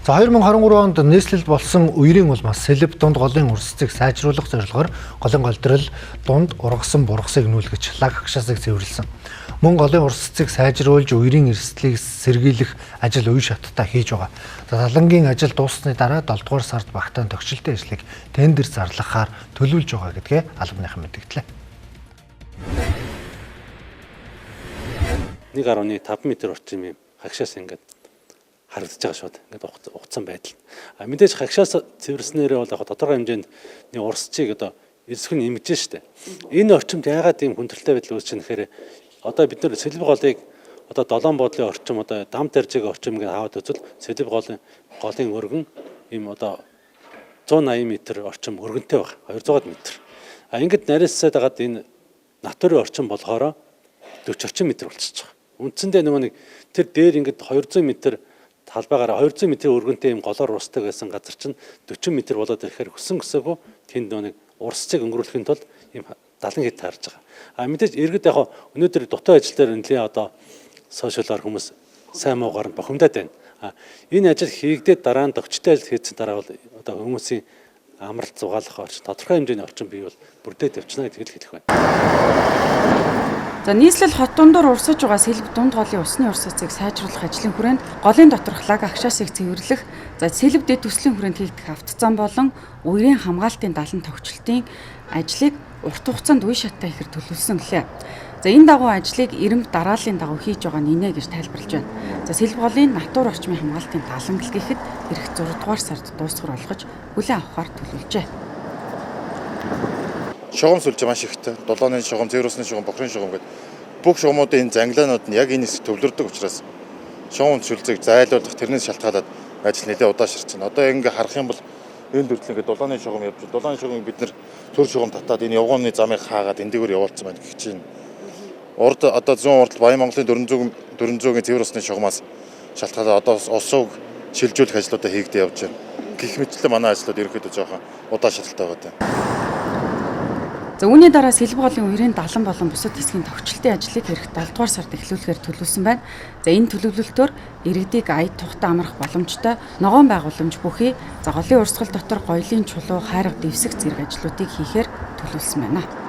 За 2023 онд нийслэл болсон үерийн улмаас сэлб дунд голын урсцыг сайжруулах зорилгоор голын голдрол дунд ургасан бургасыг нүүлгэж лаг агшаасыг цэвэрлсэн. Мөн голын урсцыг сайжруулж үерийн эрсдлийг сэргийлэх ажил үе шаттай хийж байгаа. За далангийн ажил дууссаны дараа 7 дугаар сард багтаан төгсөлтийн ажлыг тендер зарлахаар төлөвлөж байгаа гэдгээ албаныхан мэдгдлээ. 1.5 м орчим юм хагшаас ингээд харагдаж байгаа шууд ингээд угцсан байдал. А мэдээж хагшаас цэвэрснээрээ бол яг тодорхой хэмжээнд нэг урсчийг одоо эрсгэн нэмэгдэж штэ. Энэ орчимд яагаад ийм хүндрэлтэй байдал үүсэж байна гэхээр одоо бид нар сэлб голыг одоо долоон буудлын орчим одоо дам таржиг орчим гэж аваад үзвэл сэлб голын өргөн ийм одоо 180 м орчим өргөнтэй баг 200 м. А ингээд нарийсаад хагаад энэ натурын орчим болохоор 40 орчим метр болчихж байгаа. Үндсэндээ нөгөө нэг тэр дээр ингээд 200 м талбайгаар 200 м өргөнтэй юм голоор урсдаг байсан газар чинь 40 м болоод ирэхээр хөсөн өсөөгөө тэнд нөгөө нэг урсцыг өнгөрүүлэхийн тулд ийм 70 хэд таарж байгаа. А мэдээж иргэд яг өнөөдөр дутуу ажил дээр нэлээ одоо сошиалар хүмүүс сайн муугаар нь бухимдаад байна. А энэ ажил хийгдээд дараа нь төгчтэй ажил хийсэн дараа бол одоо хүмүүсийн амралт зугаалах орчин тодорхой хэмжээний орчин бий бол бүрдээд явчихна гэдгийг хэлэх байна. За нийслэл хот дундуур урсаж байгаа сэлб дунд голын усны урсгацыг сайжруулах ажлын хүрээнд голын доторх лаг агшаасыг цэвэрлэх, за сэлб дэд төслийн хүрээнд хийгдэх автцан болон үерийн хамгаалтын далан товчлтын ажлыг урт хугацаанд үе шаттай ихээр төлөвлөсөн гэлээ. За энэ дагуу ажлыг эрэмб дарааллын дагуу хийж байгаа нинэ гэж тайлбарлаж байна. За сэлб голын натур орчмын хамгаалтын далангал гэхэд ирэх 6 дугаар сард дуусгар болгож хүлээн авахар төлөвлөжээ. Шугам сүлжээ маш ихтэй. Дулааны шугам, зэвэр усны шугам, бохрын шугам гэдэг бүх шугамуудын энэ зангилаанууд нь яг энэ хэсэг төвлөрдөг учраас шугам сүлжээг зайлуулах тэрнээс шалтгаалаад ажил нэлээд удаашрч байна. Одоо ингээ харах юм бол энэ төрөл ингээ дулааны шугам явж байна. Дулааны шугамыг бид нэр төр шугам татаад энэ явгооны замыг хаагаад энэ дээгүүр явуулсан байна гэх чинь. Урд одоо зүүн урд Баян Монголын 400-ийн зэвэр усны шугамаас шалтгаалаад одоо усыг шилжүүлэх ажлуудаа хийгдээ явж байна. Гэх мэтлэн манай ажлууд ерөнхийдөө жоохон удаашралтай байгаа даа. За үүний дараа сэлб голын үерийн далан болон бусад хэсгийн товчлтын ажлыг ирэх 7 дугаар сард эхлүүлэхээр төлөвлөсөн байна. За энэ төлөвлөлтөөр иргэдийг ая тухтай амрах боломжтой ногоон байгууламж бүхий за голын урсгал дотор гоёлын чулуу хайрга дэвсэх зэрэг ажлуудыг хийхээр төлөвлөсөн байна.